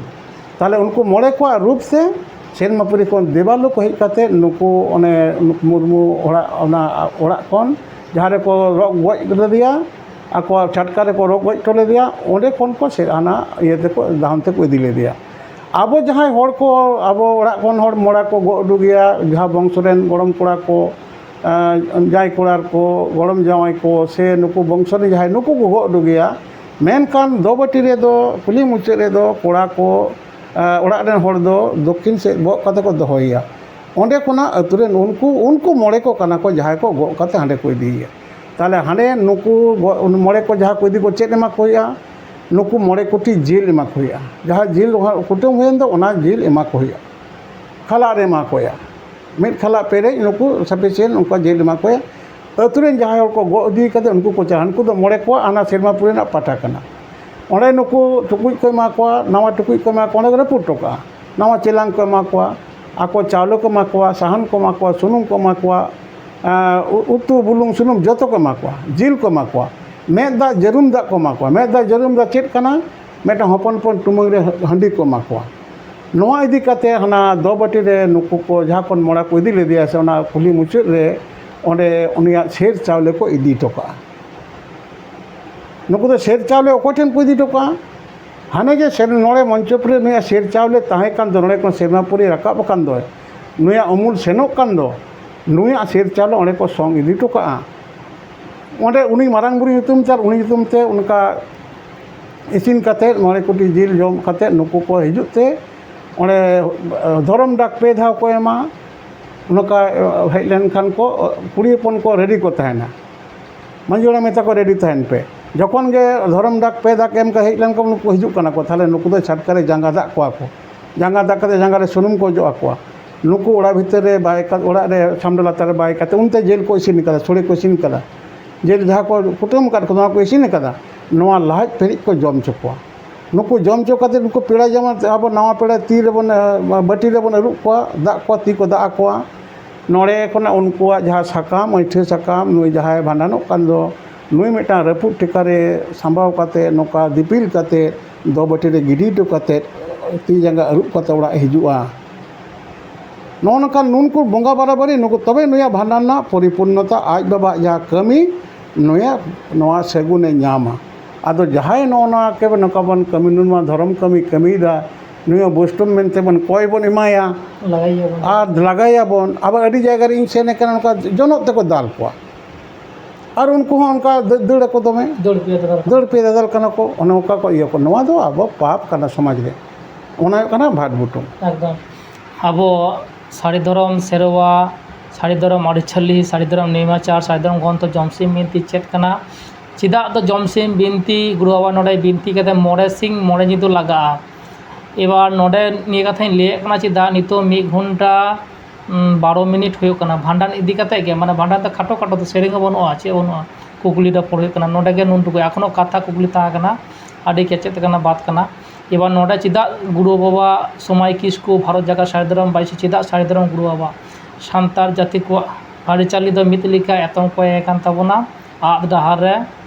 ᱛᱟᱦᱞᱮ ᱩᱱᱠᱩ ᱢᱚᱬᱮ ᱠᱚᱣᱟᱜ ᱨᱩᱯ ᱛᱮ ᱥᱮᱨᱢᱟᱯᱩᱨᱤ ᱠᱷᱚᱱ ᱫᱮᱵᱟᱞᱳ ᱠᱚ ᱦᱮᱡ ᱠᱟᱛᱮ ᱱᱩᱠᱩ ᱚᱱᱮ ᱢᱩᱨᱢᱩ ᱚᱲᱟᱜ, ᱚᱱᱟ ᱚᱲᱟᱜ ᱠᱷᱚᱱ ᱡᱟᱦᱟᱸ ᱨᱮᱠᱚ ᱨᱚᱜ ᱜᱚᱡ ᱞᱮᱫᱮᱭᱟ, ᱟᱠᱚᱣᱟᱜ ᱪᱷᱟᱴᱠᱟ ᱨᱮᱠᱚ ᱨᱚᱜ ᱜᱚᱡ ᱦᱚᱴᱚ ᱞᱮᱫᱮᱭᱟ, ᱚᱸᱰᱮ ᱠᱷᱚᱱ ᱠᱚ ᱥᱮ-, ᱦᱟᱱᱟ ᱤᱭᱟᱹ ᱛᱮᱠᱚ, ᱫᱟᱦᱚᱱ ᱛᱮᱠᱚ ᱤᱫᱤ ᱞᱮᱫᱮᱭᱟ᱾ ᱟᱵᱚ ᱡᱟᱦᱟᱸᱭ ᱦᱚᱲ ᱠᱚ, ᱟᱵᱚ ᱚᱲᱟᱜ ᱠᱷᱚᱱ ᱦᱚᱲ ᱢᱚᱲᱟ ᱠᱚ ᱜᱚᱜ ᱩᱰᱩᱠᱮᱭᱟ, ᱡᱟᱦᱟᱸ ᱵᱚᱝᱥᱚ ᱨᱮᱱ ᱜᱚᱲᱚᱢ ᱠᱚᱲᱟ ᱠᱚ, ᱡᱟᱶᱟᱭ ᱠᱚᱲᱟ ᱠᱚ, ᱜᱚᱲᱚᱢ ᱡᱟᱶᱟᱭ ᱠᱚ, ᱥᱮ ᱱᱩᱠᱩ ᱵᱚᱝᱥᱚ ᱨᱮᱱ ᱡᱟᱦᱟᱸᱭ, ᱱᱩᱠᱩ ᱠᱚ ᱜᱚᱜ ᱦᱚᱴᱚ ᱜᱮᱭᱟ᱾ ᱢᱮᱱᱠᱷᱟᱱ ᱫᱚᱵᱟᱹᱴᱤ ᱨᱮᱫᱚ ᱠᱩᱞᱦᱤ ᱢᱩᱪᱟᱹᱫ ᱨᱮᱫᱚ ᱠᱚᱲᱟ ᱠᱚ, ᱮᱸ, ᱚᱲᱟᱜ ᱨᱮᱱ ᱦᱚᱲ ᱫᱚ ᱫᱚᱠᱠᱷᱤᱱ ᱥᱮᱫ ᱜᱚᱜ ᱠᱟᱛᱮ ᱠᱚ ᱫᱚᱦᱚᱭᱮᱭᱟ᱾ ᱚᱸᱰᱮ ᱠᱷᱚᱱᱟᱜ ᱟᱹᱛᱩ ᱨᱮᱱ ᱩᱱᱠᱩ, ᱩᱱᱠᱩ ᱢᱚᱬᱮ ᱠᱚ ᱠᱟᱱᱟ ᱠᱚ ᱡᱟᱦᱟᱸᱭ ᱠᱚ ᱜᱚᱜ ᱠᱟᱛᱮ ᱦᱟᱸᱰᱮ ᱠᱚ ᱤᱫᱤᱭᱮᱭᱟ᱾ ᱛᱟᱦᱚᱞᱮ ᱦᱟᱸᱰᱮ ᱱᱩᱠᱩ ᱜᱚ-, ᱢᱚᱬᱮ ᱠᱚ ᱡᱟᱦᱟᱸ ᱠᱚ ᱤᱫᱤ ᱠᱚ, ᱪᱮᱫ ᱮᱢᱟ ᱠᱚ ᱦᱩᱭᱩᱜᱼᱟ? ᱱᱩᱠᱩ ᱢᱚᱬᱮ ᱠᱩᱴᱤ ᱡᱤᱞ ᱮᱢᱟ ᱠᱚ ᱦᱩᱭᱩᱜᱼᱟ᱾ ᱡᱟᱦᱟᱸ ᱡᱤᱞ ᱠᱩᱴᱟᱹᱢ ᱦᱩᱭᱮᱱ ᱫᱚ, ᱚᱱᱟ ᱡᱤᱞ ᱮᱢᱟ ᱠᱚ ᱦᱩᱭᱩᱜᱼᱟ᱾ ᱠᱷᱟᱞᱟᱜ ᱨᱮ ᱮᱢᱟ ᱠᱚ ᱦᱩᱭᱩᱜᱼᱟ᱾ ᱢᱤᱫ ᱠᱷᱟᱞᱟᱜ ᱯᱮᱨᱮᱡ ᱱᱩᱠᱩ sufficient ᱚᱱᱠᱟ ᱡᱤᱞ ᱮᱢᱟ ᱠᱚ ᱦᱩᱭᱩᱜᱼᱟ᱾ ᱟᱹᱛᱩ ᱨᱮᱱ ᱡᱟᱦᱟᱸᱭ ᱦᱚᱲ ᱠᱚ ᱜᱚᱜ ᱤᱫᱤ ᱠᱟᱛᱮ ᱩᱱᱠᱩ ᱠᱚ ᱪᱟᱞᱟᱜᱼᱟ, ᱩᱱᱠᱩ ᱫᱚ ᱢᱚᱬᱮ ᱠᱚᱣᱟᱜ ᱦᱟᱱᱟ ᱥᱮᱨᱢᱟ ᱯᱩᱨᱤ ᱨᱮᱱᱟᱜ ᱯᱟᱴᱟ ᱠᱟᱱᱟ᱾ ᱚᱸᱰᱮ ᱱᱩᱠᱩ ᱴᱩᱠᱩᱡ ᱠᱚ ᱮᱢᱟ ᱠᱚᱣᱟ, ᱱᱟᱣᱟ ᱴᱩᱠᱩᱡ ᱠᱚ ᱮᱢᱟ ᱠᱚᱣᱟ, ᱚᱸᱰᱮ ᱠᱚ ᱨᱟᱹᱯᱩᱫ ᱦᱚᱴᱚ ᱠᱟᱜᱼᱟ᱾ ᱱᱟᱣᱟ ᱪᱮᱞᱟᱝ ᱠᱚ ᱮᱢᱟ ᱠᱚᱣᱟ, ᱟᱠᱚ ᱪᱟᱣᱞᱮ ᱠᱚ ᱮᱢᱟ ᱠᱚᱣᱟ, ᱥᱟᱦᱟᱱ ᱠᱚ ᱮᱢᱟ ᱠᱚᱣᱟ, ᱥᱩᱱᱩᱢ ᱠᱚ ᱮᱢᱟ ᱠᱚᱣᱟ, ᱮᱸ, ᱩ-, ᱩᱛᱩ ᱵᱩᱞᱩᱝ ᱥᱩᱱᱩᱢ ᱡᱚᱛᱚ ᱠᱚ ᱮᱢᱟ ᱠᱚᱣᱟ, ᱡᱤᱞ ᱠᱚ ᱮᱢᱟ ᱠᱚᱣᱟ, ᱢᱮᱫ ᱫᱟᱜ ᱡᱟᱹᱨᱩᱢ ᱫᱟᱜ ᱠᱚ ᱮᱢᱟ ᱠᱚᱣᱟ᱾ ᱢᱮᱫ ᱫᱟᱜ ᱡᱟᱹᱨᱩᱢ ᱫᱟᱜ ᱪᱮᱫ ᱠᱟᱱᱟ? ᱢᱤᱫᱴᱟᱝ ᱦᱚᱯᱚᱱ ᱦᱚᱯᱚᱱ ᱴᱩᱢᱟᱹᱝ ᱨᱮ ᱦᱟᱺᱰᱤ ᱠᱚ ᱮᱢᱟ ᱠᱚᱣᱟ᱾ ᱱᱚᱣᱟ ᱤᱫᱤ ᱠᱟᱛᱮ ᱦᱟᱱᱟ ᱫᱚᱵᱟᱹᱴᱤ ᱨᱮ ᱱᱩᱠᱩ ᱠᱚ ᱡᱟᱦᱟᱸ ᱠᱷᱚᱱ ᱢᱚᱲᱟ ᱠᱚ ᱤᱫᱤ ᱞᱮᱫᱮᱭᱟ ᱥᱮ ᱚᱱᱟ ᱠᱩᱞᱦᱤ ᱢᱩᱪᱟᱹᱫ ᱨᱮ ᱚᱸᱰᱮ ᱩᱱᱤᱭᱟᱜ ᱥᱮᱨ ᱪᱟᱣᱞᱮ ᱠᱚ ᱤᱫᱤ ᱦᱚᱴᱚ ᱠᱟᱜᱼᱟ᱾ ᱱᱩᱠᱩ ᱫᱚ ᱥᱮᱨ ᱪᱟᱣᱞᱮ ᱚᱠᱚᱭ ᱴᱷᱮᱱ ᱠᱚ ᱤᱫᱤ ᱦᱚᱴᱚ ᱠᱟᱜᱼᱟ? ᱦᱟᱱᱮ ᱡᱮ ᱥᱮᱨ ᱱᱚᱰᱮ ᱢᱚᱧᱪᱚᱯᱩᱨ ᱨᱮ ᱱᱩᱭᱟᱜ ᱥᱮᱨ ᱪᱟᱣᱞᱮ ᱛᱟᱦᱮᱸ ᱠᱟᱱ ᱫᱚ, ᱱᱚᱰᱮ ᱠᱷᱚᱱ ᱥᱮᱨᱢᱟ ᱯᱩᱨᱤ ᱨᱟᱠᱟᱵ ᱟᱠᱟᱱ ᱫᱚ, ᱱᱩᱭᱟᱜ ᱩᱢᱩᱞ ᱥᱮᱱᱚᱜ ᱠᱟᱱ ᱫᱚ, ᱱᱩᱭᱟᱜ ᱥᱮᱨ ᱪᱟᱣᱞᱮ ᱚᱸᱰᱮ ᱠᱚ ᱥᱚᱝ ᱤᱫᱤ ᱦᱚᱴᱚ ᱠᱟᱜᱼᱟ᱾ ᱚᱸᱰᱮ ᱩᱱᱤ ᱢᱟᱨᱟᱝ ᱵᱩᱨᱩ ᱧᱩᱛᱩᱢ ᱛᱮ ᱟᱨ ᱩᱱᱤ ᱧᱩᱛᱩᱢ ᱛᱮ ᱚᱱᱠᱟ ᱤᱥᱤᱱ ᱠᱟᱛᱮᱫ, ᱢᱚᱬᱮ ᱠᱩᱴᱤ ᱡᱤᱞ ᱡᱚᱢ ᱠᱟᱛᱮᱫ ᱱᱩᱠᱩ ᱠᱚ ᱦᱤᱡᱩᱜ ᱛᱮ ᱚᱸᱰᱮ, ᱮ, ᱫᱷᱚᱨᱚᱢ ᱰᱟᱠ ᱯᱮ ᱫᱷᱟᱣ ᱠᱚ ᱮᱢᱟ᱾ ᱱᱚᱝᱠᱟ, ᱮ, ᱦᱮᱡ ᱞᱮᱱᱠᱷᱟᱱ ᱠᱚ, ᱠᱩᱲᱤ ᱦᱚᱯᱚᱱ ᱠᱚ ᱨᱮᱰᱤ ᱠᱚ ᱛᱟᱦᱮᱱᱟ᱾ ᱢᱟᱺᱡᱷᱤ ᱦᱟᱲᱟᱢ ᱢᱮᱛᱟ ᱠᱚ, "ᱨᱮᱰᱤ ᱛᱟᱦᱮᱱ ᱯᱮ᱾" ᱡᱚᱠᱷᱚᱱ ᱜᱮ ᱫᱷᱚᱨᱚᱢ ᱰᱟᱠ ᱯᱮ ᱫᱟᱜ ᱮᱢ ᱠᱟᱛᱮ ᱦᱮᱡ ᱞᱮᱱᱠᱷᱟᱱ ᱱᱩᱠᱩ ᱦᱤᱡᱩᱜ ᱠᱟᱱᱟ ᱠᱚ, ᱛᱟᱦᱚᱞᱮ ᱱᱩᱠᱩ ᱫᱚ ᱪᱷᱟᱴᱠᱟ ᱨᱮ ᱡᱟᱸᱜᱟ ᱫᱟᱜ ᱠᱚᱣᱟ ᱠᱚ᱾ ᱡᱟᱸᱜᱟ ᱫᱟᱜ ᱠᱟᱛᱮ ᱡᱟᱸᱜᱟ ᱨᱮ ᱥᱩᱱᱩᱢ ᱠᱚ ᱚᱡᱚᱜ ᱟᱠᱚᱣᱟ᱾ ᱱᱩᱠᱩ ᱚᱲᱟᱜ ᱵᱷᱤᱛᱟᱹᱨ ᱨᱮ ᱵᱟᱭ ᱠᱟ-, ᱚᱲᱟᱜ ᱨᱮ ᱥᱟᱢᱰᱟᱞᱟ ᱛᱟᱨᱮ ᱵᱟᱭ ᱠᱟᱛᱮ ᱚᱱᱛᱮ ᱡᱤᱞ ᱠᱚ ᱤᱥᱤᱱ ᱠᱟᱫᱟ, ᱥᱚᱲᱮ ᱠᱚ ᱤᱥᱤᱱ ᱠᱟᱫᱟ, ᱡᱤᱞ ᱡᱟᱦᱟᱸ ᱠᱚ ᱠᱩᱴᱟᱹᱢ ᱟᱠᱟᱫ ᱠᱚ, ᱱᱚᱣᱟ ᱠᱚ ᱤᱥᱤᱱ ᱟᱠᱟᱫᱟ᱾ ᱱᱚᱣᱟ ᱞᱟᱦᱟᱡ ᱯᱮᱨᱮᱡ ᱠᱚ ᱡᱚᱢ ᱦᱚᱪᱚ ᱠᱚᱣᱟ᱾ ᱱᱩᱠᱩ ᱡᱚᱢ ᱦᱚᱪᱚ ᱠᱟᱛᱮ ᱱᱩᱠᱩ ᱯᱮᱲᱟ ᱡᱮᱢᱚᱱ ᱟᱵᱚ ᱱᱟᱣᱟ ᱯᱮᱲᱟ ᱛᱤ ᱨᱮᱵᱚᱱ, ᱮ, ᱵᱟᱹᱴᱤ ᱨᱮᱵᱚᱱ ᱟᱹᱨᱩᱵ ᱠᱚᱣᱟ, ᱫᱟᱜ ᱠᱚᱣᱟ, ᱛᱤ ᱠᱚ ᱫᱟᱜ ᱟᱠᱚᱣᱟ᱾ ᱱᱚᱰᱮ ᱠᱷᱚᱱᱟᱜ ᱩᱱᱠᱩᱣᱟᱜ ᱡᱟᱦᱟᱸ ᱥᱟᱠᱟᱢ, ᱟᱹᱭᱴᱷᱟᱹ ᱥᱟᱠᱟᱢ, ᱱᱩᱭ ᱡᱟᱦᱟᱸᱭ ᱵᱷᱟᱸᱰᱟᱱᱚᱜ ᱠᱟᱱ ᱫᱚ, ᱱᱩᱭ ᱢᱤᱫᱴᱟᱝ ᱨᱟᱹᱯᱩᱫ ᱴᱷᱮᱠᱟ ᱨᱮ ᱥᱟᱢᱵᱟᱣ ᱠᱟᱛᱮ, ᱱᱚᱝᱠᱟ ᱫᱤᱯᱤᱞ ᱠᱟᱛᱮ, ᱫᱚ ᱵᱟᱹᱴᱤ ᱨᱮ ᱜᱤᱰᱤ ᱦᱚᱴᱚ ᱠᱟᱛᱮ, ᱛᱤ ᱡᱟᱸᱜᱟ ᱟᱹᱨᱩᱵ ᱠᱟᱛᱮ ᱚᱲᱟᱜ ᱮ ᱦᱤᱡᱩᱜᱼᱟ᱾ ᱱᱚᱜᱼᱚ ᱱᱚᱝᱠᱟᱱ ᱱᱩᱱᱠᱩ ᱵᱚᱸᱜᱟ ᱵᱟᱨᱟᱵᱟᱨᱤ, ᱱᱩᱠᱩ ᱛᱚᱵᱮ ᱱᱩᱭᱟᱜ ᱵᱷᱟᱸᱰᱟᱱ ᱨᱮᱱᱟᱜ ᱯᱚᱨᱤᱯᱩᱨᱱᱚᱛᱟ, ᱟᱡ ᱵᱟᱵᱟᱣᱟᱜ ᱡᱟᱦᱟᱸ ᱠᱟᱹᱢᱤ, ᱱᱩᱭᱟᱜ ᱱᱚᱣᱟ ᱥᱟᱹᱜᱩᱱᱮ ᱧᱟᱢᱟ᱾ ᱟᱫᱚ ᱡᱟᱦᱟᱸᱭ ᱱᱚᱜᱼᱚ ᱱᱚᱣᱟ ᱠᱮ ᱱᱚᱝᱠᱟ ᱵᱚᱱ ᱠᱟᱹᱢᱤ, ᱱᱩᱱ ᱢᱟ ᱫᱷᱚᱨᱚᱢ ᱠᱟᱹᱢᱤ ᱠᱟᱹᱢᱤᱭᱮᱫᱟ, ᱱᱩᱭ ᱦᱚᱸ ᱵᱳᱭᱥᱱᱚᱵ ᱢᱮᱱᱛᱮ ᱵᱚᱱ ᱠᱚᱭ ᱵᱚᱱ ᱮᱢᱟᱭᱟ᱾ ᱞᱟᱜᱟᱭᱮᱭᱟᱵᱚᱱ᱾ ᱟᱨ ᱞᱟᱜᱟᱭᱟᱵᱚᱱ᱾ ᱟᱵᱟᱨ ᱟᱹᱰᱤ ᱡᱟᱭᱜᱟ ᱨᱮ ᱤᱧ ᱥᱮᱱ ᱟᱠᱟᱱᱟ, ᱚᱱᱠᱟ ᱡᱚᱱᱚᱜ ᱛᱮᱠᱚ ᱫᱟᱞ ᱠᱚᱣᱟ᱾ ᱟᱨ ᱩᱱᱠᱩ ᱦᱚᱸ ᱚᱱᱠᱟ ᱫᱟᱹ-, ᱫᱟᱹᱲ ᱟᱠᱚ ᱫᱚᱢᱮ᱾ ᱫᱟᱹᱲ ᱯᱮᱭᱟ ᱫᱟᱫᱟᱞ᱾ ᱫᱟᱹᱲ ᱯᱮᱭᱟ ᱫᱟᱫᱟᱞ ᱠᱟᱱᱟ ᱠᱚ, ᱚᱱᱮ ᱚᱱᱠᱟ ᱠᱚ ᱤᱭᱟᱹ ᱠᱚ᱾ ᱱᱚᱣᱟ ᱫᱚ ᱟᱵᱚ ᱯᱟᱯ ᱠᱟᱱᱟ ᱥᱚᱢᱟᱡᱽ ᱨᱮ᱾ ᱚᱱᱟ ᱦᱩᱭᱩᱜ ᱠᱟᱱᱟ ᱵᱷᱟᱴ ᱵᱷᱩᱴᱩᱝ᱾ ᱮᱠᱫᱚᱢ᱾ ᱟᱵᱚ ᱥᱟᱹᱨᱤ ᱫᱷᱚᱨᱚᱢ ᱥᱮᱨᱣᱟ, ᱥᱟᱹᱨᱤ ᱫᱷᱚᱨᱚᱢ ᱟᱹᱨᱤᱪᱟᱹᱞᱤ, ᱥᱟᱹᱨᱤ ᱫᱷᱚᱨᱚᱢ ᱱᱮᱭᱢᱟᱪᱟᱨ, ᱥᱟᱹᱨᱤ ᱫᱷᱚᱨᱚᱢ ᱜᱨᱚᱱᱛᱷᱚ ᱡᱚᱢᱥᱤᱢ ᱵᱤᱱᱛᱤ ᱪᱮᱫ ᱠᱟᱱᱟ? ᱪᱮᱫᱟᱜ ᱫᱚ ᱡᱚᱢᱥᱤᱢ ᱵᱤᱱᱛᱤ ᱜᱩᱨᱩ ᱵᱟᱵᱟ ᱱᱚᱰᱮ ᱵᱤᱱᱛᱤ ᱠᱟᱛᱮ ᱢᱚᱬᱮ ᱥᱤᱧ ᱢᱚᱬᱮ ᱧᱤᱫᱟᱹ ᱞᱟᱜᱟᱜᱼᱟ? ᱮᱵᱟᱨ ᱱᱚᱰᱮ ᱱᱤᱭᱟᱹ ᱠᱟᱛᱷᱟᱧ ᱞᱟᱹᱭᱮᱫ ᱠᱟᱱᱟ, ᱪᱮᱫᱟᱜ ᱱᱤᱛᱚᱜ ᱢᱤᱫ ᱜᱷᱚᱱᱴᱟ, ᱩᱸ, ᱵᱟᱨᱚ ᱢᱤᱱᱤᱴ ᱦᱩᱭᱩᱜ ᱠᱟᱱᱟ ᱵᱷᱟᱸᱰᱟᱱ ᱤᱫᱤ ᱠᱟᱛᱮ ᱜᱮ, ᱢᱟᱱᱮ ᱵᱷᱟᱸᱰᱟᱱ ᱫᱚ ᱠᱷᱟᱴᱚ ᱠᱷᱟᱴᱚ ᱫᱚ ᱥᱮᱨᱮᱧ ᱦᱚᱸ ᱵᱟᱹᱱᱩᱜᱼᱟ, ᱪᱮᱫ ᱦᱚᱸ ᱵᱟᱹᱱᱩᱜᱼᱟ, ᱠᱩᱠᱞᱤ ᱨᱚᱯᱚᱲ ᱦᱩᱭᱩᱜ ᱠᱟᱱᱟ᱾ ᱱᱚᱰᱮ ᱜᱮ ᱱᱩᱱ ᱴᱩᱠᱩ ᱮᱠᱷᱚᱱᱳ ᱠᱟᱛᱷᱟ ᱠᱩᱠᱞᱤ ᱛᱟᱦᱮᱸ ᱠᱟᱱᱟ, ᱟᱹᱰᱤ ᱠᱮᱪᱮᱫ ᱠᱟᱱᱟ, ᱵᱟᱛ ᱠᱟᱱᱟ᱾ ᱮᱵᱟᱨ ᱱᱚᱰᱮ ᱪᱮᱫᱟᱜ ᱜᱩᱨᱩ ᱵᱟᱵᱟ ᱥᱚᱢᱟᱭ ᱠᱤᱥᱠᱩ ᱵᱷᱟᱨᱚᱛ ᱡᱟᱠᱟᱛ ᱥᱟᱹᱨᱤ ᱫᱷᱚᱨᱚᱢ ᱵᱟᱭᱥᱤ, ᱪᱮᱫᱟᱜ ᱥᱟᱹᱨᱤ ᱫᱷᱚᱨᱚᱢ ᱜᱩᱨᱩ ᱵᱟᱵᱟ? ᱥᱟᱱᱛᱟᱲ ᱡᱟᱹᱛᱤ ᱠᱚᱣᱟᱜ ᱟᱹᱨᱤᱪᱟᱹᱞᱤ ᱫᱚ ᱢᱤᱫ ᱞᱮᱠᱟ ᱮᱛᱚᱢ ᱠᱚᱭᱮ ᱠᱟᱱ ᱛᱟᱵᱚᱱᱟ᱾ ᱟᱫ ᱰᱟᱦᱟᱨ ᱨᱮ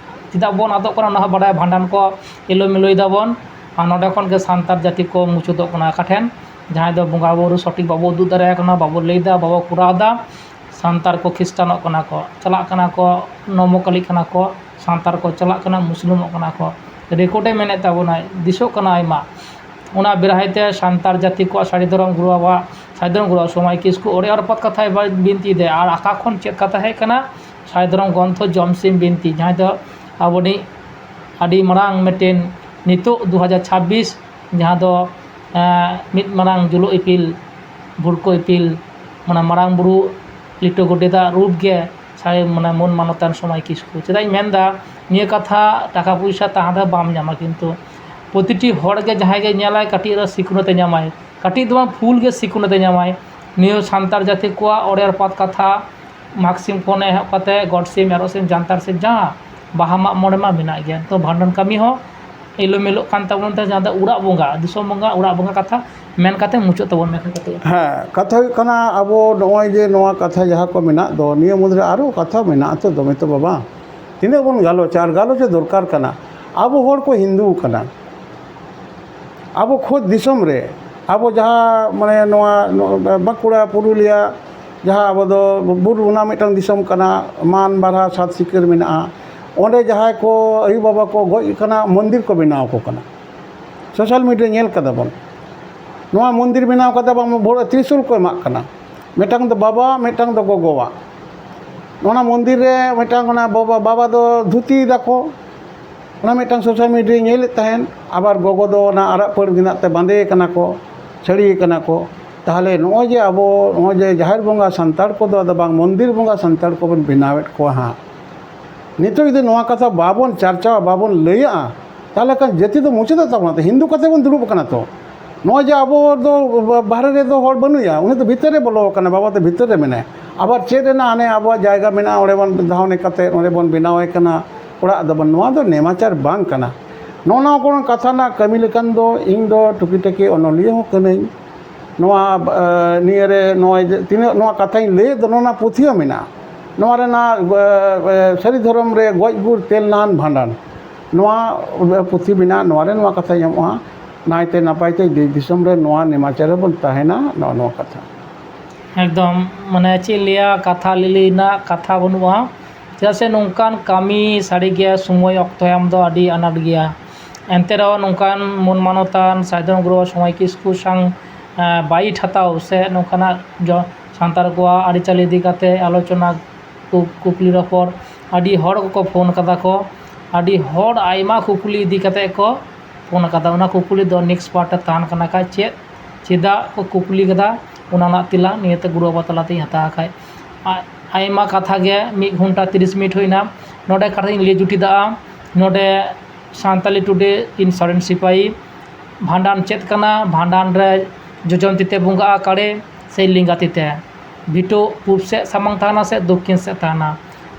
ᱪᱮᱫᱟᱜ ᱵᱚᱱ ᱟᱫᱚᱜ ᱠᱟᱱᱟ, ᱚᱱᱟ ᱦᱚᱸ ᱵᱟᱰᱟᱭ᱾ ᱵᱷᱟᱸᱰᱟᱱ ᱠᱚ ᱮᱞᱳᱢᱮᱞᱳᱭ ᱫᱟᱵᱚᱱ, ᱟᱨ ᱱᱚᱰᱮ ᱠᱷᱚᱱ ᱜᱮ ᱥᱟᱱᱛᱟᱲ ᱡᱟᱹᱛᱤ ᱠᱚ ᱢᱩᱪᱟᱹᱫᱚᱜ ᱠᱟᱱᱟ᱾ ᱚᱠᱟ ᱴᱷᱮᱱ? ᱡᱟᱦᱟᱸᱭ ᱫᱚ ᱵᱚᱸᱜᱟ ᱵᱩᱨᱩ ᱥᱚᱴᱷᱤᱠ ᱵᱟᱵᱚ ᱩᱫᱩᱜ ᱫᱟᱲᱮᱭᱟᱠᱚ ᱠᱟᱱᱟ, ᱵᱟᱵᱚ ᱞᱟᱹᱭ ᱮᱫᱟ, ᱵᱟᱵᱚ ᱠᱚᱨᱟᱣ ᱮᱫᱟ᱾ ᱥᱟᱱᱛᱟᱲ ᱠᱚ ᱠᱷᱨᱤᱥᱴᱟᱱᱚᱜ ᱠᱟᱱᱟ ᱠᱚ, ᱪᱟᱞᱟᱜ ᱠᱟᱱᱟ ᱠᱚ, ᱱᱚᱢᱚᱠᱟᱞᱤᱜ ᱠᱟᱱᱟ ᱠᱚ, ᱥᱟᱱᱛᱟᱲ ᱠᱚ ᱪᱟᱞᱟᱜ ᱠᱟᱱᱟ, ᱢᱩᱥᱞᱤᱢᱚᱜ ᱠᱟᱱᱟ ᱠᱚ᱾ ᱨᱮᱠᱚᱨᱰᱮ ᱢᱮᱱᱮᱫ ᱛᱟᱵᱚᱱᱟᱭ, ᱫᱤᱥᱚᱜ ᱠᱟᱱᱟ ᱟᱭᱢᱟ᱾ ᱚᱱᱟ ᱵᱮᱲᱦᱟᱭ ᱛᱮ ᱥᱟᱱᱛᱟᱲ ᱡᱟᱹᱛᱤ ᱠᱚᱣᱟᱜ ᱥᱟᱹᱨᱤ ᱫᱷᱚᱨᱚᱢ ᱜᱩᱨᱩ ᱵᱟᱵᱟ, ᱥᱟᱹᱨᱤ ᱫᱷᱚᱨᱚᱢ ᱜᱩᱨᱩ ᱵᱟᱵᱟ ᱥᱚᱢᱟᱭ ᱠᱤᱥᱠᱩ ᱚᱲᱮ ᱟᱨᱯᱟᱛ ᱠᱟᱛᱷᱟᱭ ᱵᱤᱱᱛᱤᱭᱮᱫᱟᱭ᱾ ᱟᱨ ᱟᱠᱟ ᱠᱷᱚᱱ ᱪᱮᱫ ᱠᱟᱛᱷᱟ ᱦᱮᱡ ᱠᱟᱱᱟ? ᱥᱟᱹᱨᱤ ᱫᱷᱚᱨᱚᱢ ᱜᱨᱚᱱᱛᱷᱚ ᱡᱚᱢᱥᱤᱢ ᱵᱤᱱᱛᱤ, ᱡᱟᱦᱟᱸᱭ ᱫᱚ ᱟᱵᱚᱱᱤᱡ ᱟᱹᱰᱤ ᱢᱟᱨᱟᱝ ᱢᱤᱫᱴᱮᱱ ᱱᱤᱛᱚᱜ ᱫᱩ ᱦᱟᱡᱟᱨ ᱪᱷᱟᱵᱵᱤᱥ, ᱡᱟᱦᱟᱸ ᱫᱚ, ᱮᱸ, ᱢᱤᱫ ᱢᱟᱨᱟᱝ ᱡᱩᱞᱩᱜ ᱤᱯᱤᱞ, ᱵᱷᱩᱲᱠᱟᱹ ᱤᱯᱤᱞ, ᱢᱟᱱᱮ ᱢᱟᱨᱟᱝ ᱵᱩᱨᱩ ᱞᱤᱴᱟᱹ ᱜᱚᱰᱮᱛᱟᱜ ᱨᱩᱯ ᱜᱮ ᱥᱟᱹᱨᱤ, ᱢᱟᱱᱮ ᱢᱟᱹᱱ ᱢᱟᱱᱚᱛᱟᱱ ᱥᱚᱢᱟᱭ ᱠᱤᱥᱠᱩ᱾ ᱪᱮᱫᱟᱜ ᱤᱧ ᱢᱮᱱᱫᱟ, ᱱᱤᱭᱟᱹ ᱠᱟᱛᱷᱟ ᱴᱟᱠᱟ ᱯᱚᱭᱥᱟ ᱛᱟᱦᱮᱸ ᱨᱮ ᱵᱟᱢ ᱧᱟᱢᱟ, ᱠᱤᱱᱛᱩ ᱯᱨᱚᱛᱤᱴᱤ ᱦᱚᱲ ᱜᱮ ᱡᱟᱦᱟᱸᱭ ᱜᱮ ᱧᱮᱞᱟᱭ, ᱠᱟᱹᱴᱤᱡ ᱨᱮ ᱥᱤᱠᱷᱱᱟᱹᱛ ᱮ ᱧᱟᱢᱟᱭ, ᱠᱟᱹᱴᱤᱡ ᱫᱚ ᱵᱟᱝ, ᱯᱷᱩᱞ ᱜᱮ ᱥᱤᱠᱷᱱᱟᱹᱛ ᱮ ᱧᱟᱢᱟᱭ᱾ ᱱᱤᱭᱟᱹ ᱥᱟᱱᱛᱟᱲ ᱡᱟᱹᱛᱤ ᱠᱚᱣᱟᱜ ᱚᱲᱮ ᱟᱨᱯᱟᱛ ᱠᱟᱛᱷᱟ, ᱢᱟᱜᱽ ᱥᱤᱢ ᱠᱷᱚᱱ ᱮᱦᱚᱵ ᱠᱟᱛᱮ ᱜᱚᱰ ᱥᱤᱢ, ᱮᱨᱚᱜ ᱥᱤᱢ, ᱡᱟᱱᱛᱟᱲ ᱥᱤᱢ, ᱡᱟᱦᱟᱸ ᱵᱟᱦᱟ ᱢᱟᱜ ᱢᱚᱬᱮ ᱢᱟ ᱢᱮᱱᱟᱜ ᱜᱮᱭᱟ, ᱛᱚ ᱵᱷᱟᱸᱰᱟᱱ ᱠᱟᱹᱢᱤ ᱦᱚᱸ ᱮᱞᱳᱢᱮᱞᱳᱜ ᱠᱟᱱ ᱛᱟᱵᱚᱱ ᱛᱮ, ᱡᱟᱦᱟᱸ ᱫᱚ ᱚᱲᱟᱜ ᱵᱚᱸᱜᱟ, ᱫᱤᱥᱚᱢ ᱵᱚᱸᱜᱟ, ᱚᱲᱟᱜ ᱵᱚᱸᱜᱟ ᱠᱟᱛᱷᱟ ᱢᱮᱱ ᱠᱟᱛᱮ ᱢᱩᱪᱟᱹᱫ ᱛᱟᱵᱚᱱ ᱢᱮ ᱠᱟᱛᱮ᱾ ᱦᱮᱸ, ᱠᱟᱛᱷᱟ ᱦᱩᱭᱩᱜ ᱠᱟᱱᱟ, ᱟᱵᱚ ᱱᱚᱜᱼᱚᱭ ᱡᱮ ᱱᱚᱣᱟ ᱠᱟᱛᱷᱟ ᱡᱟᱦᱟᱸ ᱠᱚ ᱢᱮᱱᱟᱜ ᱫᱚ, ᱱᱤᱭᱟᱹ ᱢᱩᱫᱽᱨᱮ ᱟᱨᱚ ᱠᱟᱛᱷᱟ ᱢᱮᱱᱟᱜᱼᱟ ᱛᱚ, ᱫᱚᱢᱮ ᱛᱚ ᱵᱟᱵᱟ, ᱛᱤᱱᱟᱹᱜ ᱵᱚᱱ ᱜᱟᱞᱚᱪᱟ, ᱟᱨ ᱜᱟᱞᱚᱪ ᱫᱚᱨᱠᱟᱨ ᱠᱟᱱᱟ᱾ ᱟᱵᱚ ᱦᱚᱲ ᱠᱚ ᱦᱤᱱᱫᱩ ᱠᱟᱱᱟ, ᱟᱵᱚ ᱠᱷᱩᱫ ᱫᱤᱥᱚᱢ ᱨᱮ, ᱟᱵᱚ ᱡᱟᱦᱟᱸ, ᱢᱟᱱᱮ, ᱱᱚᱣᱟ, ᱱᱚᱣᱟ ᱵᱟᱸᱠᱩᱲᱟ, ᱯᱩᱨᱩᱞᱤᱭᱟ, ᱡᱟᱦᱟᱸ ᱟᱵᱚ ᱫᱚ ᱵᱩᱨᱩ ᱨᱮᱱᱟᱜ ᱢᱤᱫᱴᱟᱝ ᱫᱤᱥᱚᱢ ᱠᱟᱱᱟ, ᱢᱟᱱ ᱵᱟᱨᱦᱟ ᱥᱟᱛ ᱥᱤᱠᱟᱹᱨ ᱢᱮᱱᱟᱜᱼᱟ, ᱚᱸᱰᱮ ᱡᱟᱦᱟᱸᱭ ᱠᱚ ᱟᱭᱳ ᱵᱟᱵᱟ ᱠᱚ ᱜᱚᱡ ᱟᱠᱟᱱᱟ, ᱢᱚᱱᱫᱤᱨ ᱠᱚ ᱵᱮᱱᱟᱣ ᱟᱠᱚ ᱠᱟᱱᱟ᱾ ᱥᱳᱥᱟᱞ ᱢᱤᱰᱤᱭᱟ ᱧᱮᱞ ᱠᱟᱫᱟ ᱵᱚᱱ᱾ ᱱᱚᱣᱟ ᱢᱚᱱᱫᱤᱨ ᱵᱮᱱᱟᱣ ᱠᱟᱛᱮ ᱵᱟᱝ ᱵᱷᱳᱨ ᱛᱨᱤᱥᱩᱞ ᱠᱚ ᱮᱢᱟᱜ ᱠᱟᱱᱟ, ᱢᱤᱫᱴᱟᱝ ᱫᱚ ᱵᱟᱵᱟ, ᱢᱤᱫᱴᱟᱝ ᱫᱚ ᱜᱚᱜᱚᱣᱟᱜ᱾ ᱚᱱᱟ ᱢᱚᱱᱫᱤᱨ ᱨᱮ ᱢᱤᱫᱴᱟᱝ ᱚᱱᱟ ᱵᱟᱵᱟ, ᱵᱟᱵᱟ ᱫᱚ ᱫᱷᱩᱛᱤᱭ ᱫᱟᱠᱚ, ᱚᱱᱟ ᱢᱤᱫᱴᱟᱝ ᱥᱳᱥᱟᱞ ᱢᱤᱰᱤᱭᱟᱧ ᱧᱮᱞᱮᱫ ᱛᱟᱦᱮᱸᱫ᱾ ᱟᱵᱟᱨ ᱜᱚᱜᱚ ᱫᱚ ᱚᱱᱟ ᱟᱨᱟᱜ ᱯᱟᱹᱲ ᱜᱮᱸᱫᱟᱜ ᱛᱮ ᱵᱟᱸᱫᱮ ᱠᱟᱱᱟ ᱠᱚ, ᱥᱟᱹᱲᱤ ᱠᱟᱱᱟ ᱠᱚ᱾ ᱛᱟᱦᱚᱞᱮ ᱱᱚᱜᱼᱚᱭ ᱡᱮ ᱟᱵᱚ ᱱᱚᱜᱼᱚᱭ ᱡᱮ ᱡᱟᱦᱮᱨ ᱵᱚᱸᱜᱟ ᱥᱟᱱᱛᱟᱲ ᱠᱚᱫᱚ ᱟᱫᱚ ᱵᱟᱝ ᱢᱚᱱᱫᱤᱨ ᱵᱚᱸᱜᱟ ᱥᱟᱱᱛᱟᱲ ᱠᱚᱵᱚᱱ ᱵᱮᱱᱟᱣᱮᱫ ᱠᱚᱣᱟ ᱦᱟᱸᱜ, ᱱᱤᱛᱚᱜ ᱡᱩᱫᱤ ᱱᱚᱣᱟ ᱠᱟᱛᱷᱟ ᱵᱟᱵᱚᱱ ᱪᱟᱨᱪᱟᱣᱟ, ᱵᱟᱵᱚᱱ ᱞᱟᱹᱭᱟᱜᱼᱟ, ᱛᱟᱦᱚᱞᱮ ᱠᱷᱟᱱ ᱡᱟᱹᱛᱤ ᱫᱚ ᱢᱩᱪᱟᱹᱫᱚᱜ ᱛᱟᱵᱚᱱᱟ᱾ ᱛᱚ ᱦᱤᱱᱫᱩ ᱠᱟᱛᱮ ᱵᱚᱱ ᱫᱩᱲᱩᱵ ᱟᱠᱟᱱᱟ ᱛᱚ᱾ ᱱᱚᱜᱼᱚᱭ ᱡᱮ ᱟᱵᱚ ᱫᱚ ᱵᱟᱦᱨᱮ ᱨᱮᱫᱚ ᱦᱚᱲ ᱵᱟᱹᱱᱩᱭᱟ, ᱩᱱᱤ ᱫᱚ ᱵᱷᱤᱛᱟᱹᱨ ᱨᱮ ᱵᱚᱞᱚ ᱟᱠᱟᱱᱟ, ᱵᱟᱵᱟ ᱫᱚ ᱵᱷᱤᱛᱟᱹᱨ ᱨᱮ ᱢᱮᱱᱟᱭᱟ᱾ ᱟᱵᱟᱨ ᱪᱮᱫ ᱨᱮᱱᱟᱜ ᱦᱟᱱᱮ ᱟᱵᱚᱣᱟᱜ ᱡᱟᱭᱜᱟ ᱢᱮᱱᱟᱜᱼᱟ, ᱚᱸᱰᱮ ᱵᱚᱱ ᱫᱷᱟᱣᱱᱤ ᱠᱟᱛᱮ ᱚᱸᱰᱮ ᱵᱚᱱ ᱵᱮᱱᱟᱣ ᱟᱭ ᱠᱟᱱᱟ ᱚᱲᱟᱜ ᱫᱚᱵᱚᱱ, ᱱᱚᱣᱟ ᱫᱚ ᱱᱮᱢᱟᱪᱟᱨ ᱵᱟᱝ ᱠᱟᱱᱟ᱾ ᱱᱚᱜᱼᱚ ᱱᱚᱣᱟ ᱠᱚ ᱠᱟᱛᱷᱟ ᱨᱮᱱᱟᱜ ᱠᱟᱹᱢᱤ ᱞᱮᱠᱟᱱ ᱫᱚ ᱤᱧ ᱫᱚ ᱴᱩᱠᱤ ᱴᱟᱠᱤ ᱚᱱᱚᱞᱤᱭᱟᱹ ᱦᱚᱸ ᱠᱟᱹᱱᱟᱹᱧ᱾ ᱱᱚᱣᱟ ᱱᱤᱭᱟᱹ ᱨᱮ ᱱᱚᱜᱼᱚᱭ ᱡᱮ ᱛᱤᱱᱟᱹᱜ ᱱᱚᱣᱟ ᱠᱟᱛᱷᱟᱧ ᱞᱟᱹᱭᱮᱫ ᱫᱚ, ᱱᱚᱣᱟ ᱯᱩᱛᱷᱤ ᱦᱚᱸ ᱢᱮᱱᱟᱜᱼᱟ᱾ ᱱᱚᱣᱟ ᱨᱮᱱᱟᱜ ᱥᱟᱹᱨᱤ ᱫᱷᱚᱨᱚᱢ ᱨᱮ ᱜᱚᱡ ᱜᱩᱨ ᱛᱮᱞ ᱱᱟᱦᱟᱱ ᱵᱷᱟᱸᱰᱟᱱ, ᱱᱚᱣᱟ ᱯᱩᱛᱷᱤ ᱢᱮᱱᱟᱜᱼᱟ᱾ ᱱᱚᱣᱟ ᱨᱮ ᱱᱚᱣᱟ ᱠᱟᱛᱷᱟ ᱧᱟᱢᱚᱜᱼᱟ, ᱱᱟᱭᱛᱮ ᱱᱟᱯᱟᱭ ᱛᱮ ᱫᱮᱥ ᱫᱤᱥᱚᱢ ᱨᱮ ᱱᱚᱣᱟ ᱱᱮᱢᱟᱪᱟᱨ ᱨᱮᱵᱚᱱ ᱛᱟᱦᱮᱱᱟ, ᱱᱚᱜᱼᱚ ᱱᱚᱣᱟ ᱠᱟᱛᱷᱟ᱾ ᱮᱠᱫᱚᱢ, ᱢᱟᱱᱮ ᱪᱮᱫ ᱤᱧ ᱞᱟᱹᱭᱟ, ᱠᱟᱛᱷᱟ ᱞᱟᱹᱞᱟᱹᱭ ᱨᱮᱱᱟᱜ ᱠᱟᱛᱷᱟ ᱵᱟᱹᱱᱩᱜᱼᱟ᱾ ᱪᱮᱫᱟᱜ ᱥᱮ ᱱᱚᱝᱠᱟᱱ ᱠᱟᱹᱢᱤ ᱥᱟᱹᱨᱤᱜᱮ ᱥᱚᱢᱚᱭ ᱚᱠᱛᱚ ᱮᱢ ᱫᱚ ᱟᱹᱰᱤ ᱟᱱᱟᱴ ᱜᱮᱭᱟ᱾ ᱮᱱᱛᱮ ᱨᱮᱦᱚᱸ ᱱᱚᱝᱠᱟᱱ ᱢᱚᱱ ᱢᱟᱱᱚᱛᱟᱱ ᱥᱟᱭᱫᱷᱚᱱ ᱜᱩᱨᱩ ᱥᱚᱢᱚᱭ ᱠᱤᱥᱠᱩ ᱥᱟᱝ ᱵᱟᱭᱤᱴ ᱦᱟᱛᱟᱣ ᱥᱮ ᱱᱚᱝᱠᱟᱱᱟᱜ ᱥᱟᱱᱛᱟᱲ ᱠᱚᱣᱟᱜ ᱟᱹᱨᱤᱪᱟᱹᱞᱤ ᱤᱫᱤ ᱠᱟᱛᱮ ᱟᱞᱳᱪᱚᱱᱟ, ᱠᱩᱠᱞᱤ ᱨᱚᱯᱚᱲ, ᱟᱹᱰᱤ ᱦᱚᱲ ᱠᱚᱠᱚ ᱯᱷᱳᱱ ᱠᱟᱫᱟ ᱠᱚ᱾ ᱟᱹᱰᱤ ᱦᱚᱲ ᱟᱭᱢᱟ ᱠᱩᱠᱞᱤ ᱤᱫᱤ ᱠᱟᱛᱮ ᱠᱚ ᱯᱷᱳᱱ ᱠᱟᱫᱟ᱾ ᱚᱱᱟ ᱠᱩᱠᱞᱤ ᱫᱚ ᱱᱮᱠᱥᱴ ᱯᱟᱨᱴ ᱨᱮ ᱛᱟᱦᱮᱱ ᱠᱟᱱᱟ ᱠᱷᱟᱡ, ᱪᱮᱫ ᱪᱮᱫᱟᱜ ᱠᱚ ᱠᱩᱠᱞᱤ ᱠᱟᱫᱟ, ᱚᱱᱟ ᱨᱮᱱᱟᱜ ᱛᱮᱞᱟ ᱱᱤᱭᱟᱹᱛᱮ ᱜᱩᱨᱩ ᱵᱟᱵᱟ ᱛᱟᱞᱟᱛᱮᱧ ᱦᱟᱛᱟᱣ ᱠᱷᱟᱡ᱾ ᱟᱭᱢᱟ ᱠᱟᱛᱷᱟ ᱜᱮ ᱢᱤᱫ ᱜᱷᱚᱱᱴᱟ ᱛᱤᱨᱤᱥ ᱢᱤᱱᱤᱴ ᱦᱩᱭᱱᱟ᱾ ᱱᱚᱰᱮ ᱠᱟᱛᱷᱟᱧ ᱞᱟᱹᱭ ᱡᱩᱴᱤᱫᱟᱜᱼᱟ᱾ ᱱᱚᱰᱮ ᱥᱟᱱᱛᱟᱞᱤ ᱴᱩᱰᱮ ᱤᱱ ᱥᱚᱨᱮᱱ ᱥᱤᱯᱟᱦᱤ ᱵᱷᱟᱸᱰᱟᱱ ᱪᱮᱫ ᱠᱟᱱᱟ? ᱵᱷᱟᱸᱰᱟᱱ ᱨᱮ ᱡᱚᱡᱚᱢ ᱛᱤᱛᱮ ᱵᱚᱸᱜᱟᱜᱼᱟ ᱠᱟᱲᱮ ᱥᱮ ᱞᱮᱸᱜᱟ ᱛᱤᱛᱮ? ᱵᱷᱤᱴᱟᱹ ᱯᱩᱵ ᱥᱮᱫ ᱥᱟᱢᱟᱝ ᱛᱟᱦᱮᱱᱟ ᱥᱮ ᱫᱚᱠᱠᱷᱤᱱ ᱥᱮᱫ ᱛᱟᱦᱮᱱᱟ?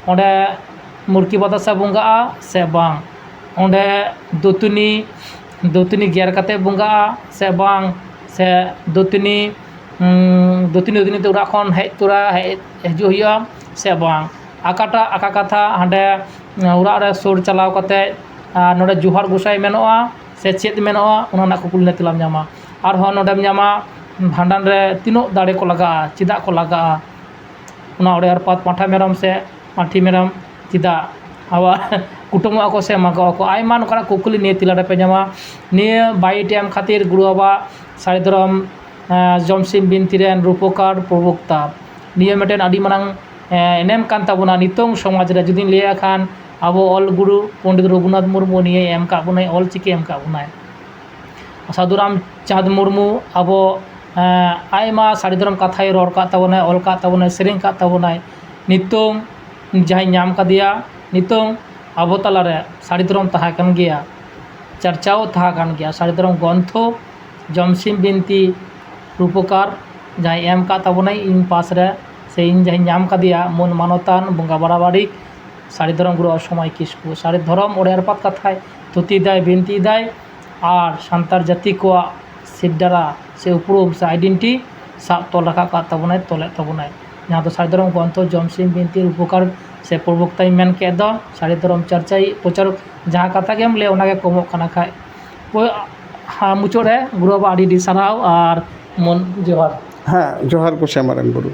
ᱚᱸᱰᱮ ᱢᱩᱨᱠᱤ ᱵᱟᱫᱟᱥᱟ ᱵᱚᱸᱜᱟᱜᱼᱟ ᱥᱮ ᱵᱟᱝ? ᱚᱸᱰᱮ ᱫᱟᱹᱛᱟᱹᱱᱤ, ᱫᱟᱹᱛᱟᱹᱱᱤ ᱜᱮᱨ ᱠᱟᱛᱮ ᱵᱚᱸᱜᱟᱜᱼᱟ ᱥᱮ ᱵᱟᱝ? ᱥᱮ ᱫᱟᱹᱛᱟᱹᱱᱤ, ᱩᱸ, ᱫᱟᱹᱛᱟᱹᱱᱤ, ᱫᱟᱹᱛᱟᱹᱱᱤ ᱛᱮ ᱚᱲᱟᱜ ᱠᱷᱚᱱ ᱦᱮᱡ ᱛᱚᱨᱟ ᱦᱮᱡ ᱦᱤᱡᱩᱜ ᱦᱩᱭᱩᱜᱼᱟ ᱥᱮ ᱵᱟᱝ? ᱚᱠᱟᱴᱟᱜ, ᱚᱠᱟ ᱠᱟᱛᱷᱟ ᱦᱟᱸᱰᱮ ᱚᱲᱟᱜ ᱨᱮ ᱥᱩᱨ ᱪᱟᱞᱟᱣ ᱠᱟᱛᱮ, ᱟᱨ ᱱᱚᱰᱮ ᱡᱚᱦᱟᱨ ᱜᱚᱸᱥᱟᱭ ᱢᱮᱱᱚᱜᱼᱟ ᱥᱮ ᱪᱮᱫ ᱢᱮᱱᱚᱜᱼᱟ, ᱚᱱᱟ ᱨᱮᱱᱟᱜ ᱠᱩᱠᱞᱤ ᱨᱮᱱᱟᱜ ᱛᱮᱞᱟᱢ ᱧᱟᱢᱟ᱾ ᱟᱨᱦᱚᱸ ᱱᱚᱰᱮᱢ ᱧᱟᱢᱟ ᱵᱷᱟᱸᱰᱟᱱ ᱨᱮ ᱛᱤᱱᱟᱹᱜ ᱫᱟᱲᱮ ᱠᱚ ᱞᱟᱜᱟᱜᱼᱟ, ᱪᱮᱫᱟᱜ ᱠᱚ ᱞᱟᱜᱟᱜᱼᱟ, ᱚᱱᱟ ᱚᱲᱮ ᱟᱨ ᱯᱟᱴ-, ᱯᱟᱸᱴᱷᱟ ᱢᱮᱨᱚᱢ ᱥᱮ ᱯᱟᱹᱴᱷᱤ ᱢᱮᱨᱚᱢ ᱪᱮᱫᱟᱜ? ᱟᱵᱟᱨ ᱠᱩᱴᱟᱹᱢᱚᱜᱼᱟ ᱠᱚ ᱥᱮ ᱢᱟᱜᱚᱜᱼᱟ ᱠᱚ, ᱟᱭᱢᱟ ᱱᱚᱝᱠᱟᱱᱟᱜ ᱠᱩᱠᱞᱤ ᱱᱤᱭᱟᱹ ᱛᱮᱞᱟ ᱨᱮᱯᱮ ᱧᱟᱢᱟ᱾ ᱱᱤᱭᱟᱹ ᱵᱟᱭᱤᱴ ᱮᱢ ᱠᱷᱟᱹᱛᱤᱨ ᱜᱩᱨᱩ ᱵᱟᱵᱟ ᱥᱟᱹᱨᱤ ᱫᱷᱚᱨᱚᱢ ᱡᱚᱢᱥᱤᱢ ᱵᱤᱱᱛᱤ ᱨᱮᱱ ᱨᱩᱯᱚᱠᱟᱨ ᱯᱨᱚᱵᱚᱠᱛᱟ, ᱱᱤᱭᱟᱹ ᱢᱤᱫᱴᱮᱱ ᱟᱹᱰᱤ ᱢᱟᱨᱟᱝ ᱮᱱᱮᱢ ᱠᱟᱱ ᱛᱟᱵᱚᱱᱟ᱾ ᱱᱤᱛᱚᱝ ᱥᱚᱢᱟᱡᱽ ᱨᱮ ᱡᱩᱫᱤᱧ ᱞᱟᱹᱭᱟ ᱠᱷᱟᱱ, ᱟᱵᱚ ᱚᱞ ᱜᱩᱨᱩ ᱯᱚᱱᱰᱤᱛ ᱨᱚᱜᱷᱩᱱᱟᱛᱷ ᱢᱩᱨᱢᱩ ᱱᱤᱭᱟᱹ ᱮᱢ ᱠᱟᱜ ᱵᱚᱱᱟᱭ, ᱚᱞ ᱪᱤᱠᱤ ᱮᱢ ᱠᱟᱜ ᱵᱚᱱᱟᱭ᱾ ᱥᱟᱹᱫᱷᱩ ᱨᱟᱢᱪᱟᱸᱫᱽ ᱢᱩᱨᱢᱩ ᱟᱵᱚ ᱟᱭᱢᱟ ᱥᱟᱹᱨᱤ ᱫᱷᱚᱨᱚᱢ ᱠᱟᱛᱷᱟᱭ ᱨᱚᱲ ᱠᱟᱜ ᱛᱟᱵᱚᱱᱟᱭ, ᱚᱞ ᱠᱟᱜ ᱛᱟᱵᱚᱱᱟᱭ, ᱥᱮᱨᱮᱧ ᱠᱟᱜ ᱛᱟᱵᱚᱱᱟᱭ᱾ ᱱᱤᱛᱚᱝ ᱡᱟᱦᱟᱸᱭ ᱧᱟᱢ ᱠᱟᱫᱮᱭᱟ, ᱱᱤᱛᱚᱝ ᱟᱵᱚ ᱛᱟᱞᱟᱨᱮ ᱥᱟᱹᱨᱤ ᱫᱷᱚᱨᱚᱢ ᱛᱟᱦᱮᱸ ᱠᱟᱱ ᱜᱮᱭᱟ, ᱪᱟᱨᱪᱟᱣ ᱛᱟᱦᱮᱸ ᱠᱟᱱ ᱜᱮᱭᱟ᱾ ᱥᱟᱹᱨᱤ ᱫᱷᱚᱨᱚᱢ ᱜᱨᱚᱱᱛᱷᱚ ᱡᱚᱢᱥᱤᱢ ᱵᱤᱱᱛᱤ ᱨᱩᱯᱚᱠᱟᱨ ᱡᱟᱦᱟᱸᱭ ᱮᱢ ᱠᱟᱜ ᱛᱟᱵᱚᱱᱟᱭ ᱤᱧ ᱯᱟᱥ ᱨᱮ, ᱥᱮ ᱤᱧ ᱡᱟᱦᱟᱸᱧ ᱧᱟᱢ ᱠᱟᱫᱮᱭᱟ, ᱢᱟᱹᱱ ᱢᱟᱱᱚᱛᱟᱱ ᱵᱚᱸᱜᱟ ᱵᱟᱨᱟᱵᱟᱨᱤᱠ ᱥᱟᱹᱨᱤ ᱫᱷᱚᱨᱚᱢ ᱜᱩᱨᱩ ᱚᱥᱚᱢᱟᱭ ᱠᱤᱥᱠᱩ᱾ ᱥᱟᱹᱨᱤ ᱫᱷᱚᱨᱚᱢ ᱚᱲᱮ ᱟᱨᱯᱟᱛ ᱠᱟᱛᱷᱟᱭ ᱛᱷᱩᱛᱤᱭᱮᱫᱟᱭ, ᱵᱤᱱᱛᱤᱭᱮᱫᱟᱭ, ᱟᱨ ᱥᱟᱱᱛᱟᱲ ᱡᱟᱹᱛᱤ ᱠᱚᱣᱟᱜ ᱥᱤᱨᱰᱟᱨᱟ ᱥᱮ ᱩᱯᱨᱩᱢ ᱥᱮ ᱟᱭᱰᱮᱱᱴᱤ ᱥᱟᱵ ᱛᱚᱞ ᱨᱟᱠᱟᱵ ᱠᱟᱜ ᱛᱟᱵᱚᱱᱟᱭ, ᱛᱚᱞᱮᱫ ᱛᱟᱵᱚᱱᱟᱭ᱾ ᱡᱟᱦᱟᱸ ᱫᱚ ᱥᱟᱹᱨᱤ ᱫᱷᱚᱨᱚᱢ ᱜᱨᱚᱱᱛᱷᱚ ᱡᱚᱢᱥᱤᱢ ᱵᱤᱱᱛᱤ ᱨᱩᱯᱚᱠᱟᱨ ᱥᱮ ᱯᱨᱚᱵᱚᱠᱛᱟᱧ ᱢᱮᱱ ᱠᱮᱫ ᱫᱚ, ᱥᱟᱹᱨᱤ ᱫᱷᱚᱨᱚᱢ ᱪᱟᱨᱪᱟᱭᱤᱡ ᱯᱨᱚᱪᱟᱨᱚᱠ ᱡᱟᱦᱟᱸ ᱠᱟᱛᱷᱟ ᱜᱮᱢ ᱞᱟᱹᱭ, ᱚᱱᱟᱜᱮ ᱠᱚᱢᱚᱜ ᱠᱟᱱᱟ ᱠᱷᱟᱡ᱾ ᱦᱳᱭ, ᱦᱮᱸ, ᱢᱩᱪᱟᱹᱫ ᱨᱮ ᱜᱩᱨᱩ ᱵᱟᱵᱟ ᱟᱹᱰᱤ ᱟᱹᱰᱤ ᱥᱟᱨᱦᱟᱣ ᱟᱨ ᱢᱚᱱ ᱡᱚᱦᱟᱨ᱾ ᱦᱮᱸ, ᱡᱚᱦᱟᱨ ᱜᱚᱸᱥᱮ ᱢᱟᱨᱮᱱ ᱜᱩᱨᱩ᱾